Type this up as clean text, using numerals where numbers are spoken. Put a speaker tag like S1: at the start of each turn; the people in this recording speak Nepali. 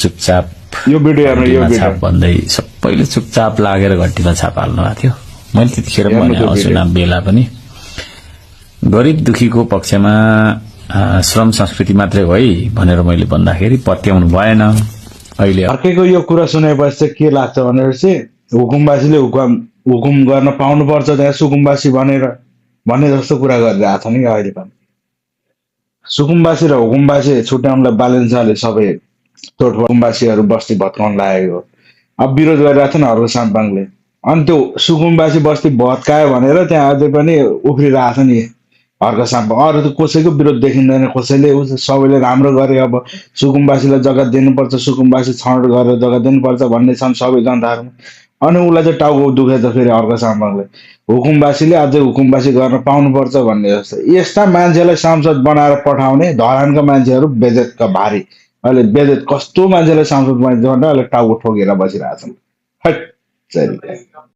S1: चुपचाप
S2: यो भिडियो हेर्नु यो
S1: घन्टीमा
S2: भिडियो
S1: छाप भन्दै सबैले चुपचाप लागेर घन्टीमा छाप हाल्नु भएको थियो। मैले त्यतिखेर
S2: हेर्नु
S1: भने
S2: त्यो
S1: चुनाव बेला पनि गरिब दुखीको पक्षमा श्रम संस्कृति मात्रै हो है भनेर मैले भन्दाखेरि पत्याउनु भएन। अहिले
S2: अर्कैको यो कुरा सुनेपछि चाहिँ के लाग्छ भनेपछि हुकुमवासीले हुकुम गर्न पाउनुपर्छ त्यहाँ सुकुमवासी भन्ने जस्तो कुरा गरिरहेको छ नि अहिले पनि। सुकुमवासी र हुकुमवासी छुट्याउनलाई बालेन्साले सबै हुकुमवासीहरू बस्ती भत्काउन लागेको। अब विरोध गरिरहेको छ नि अर्को साम्पाङले, अनि त्यो सुकुमवासी बस्ती भत्कायो भनेर त्यहाँ अझै पनि उफ्रिरहेको छ नि अर्को साम्पाङ। अरू त कसैको विरोध देखिँदैन, कसैले सबैले राम्रो गरे, अब सुकुमवासीलाई जग्गा दिनुपर्छ, सुकुमवासी छनौट गरेर जग्गा दिनुपर्छ भन्ने छन् सबै जनताहरूमा। अनि उसलाई चाहिँ टाउको दुखेछ फेरि अर्को साम्पाङले, हुकुमवासीले अझै हुकुमवासी गर्न पाउनुपर्छ भन्ने जस्तो। यस्ता मान्छेलाई सांसद बनाएर पठाउने धरानका मान्छेहरू बेजेतका भारी। अहिले बेजेत कस्तो मान्छेलाई सांसद बनाइदिन्छ भनेर अहिले टाउको ठोकेर बसिरहेछन्। हट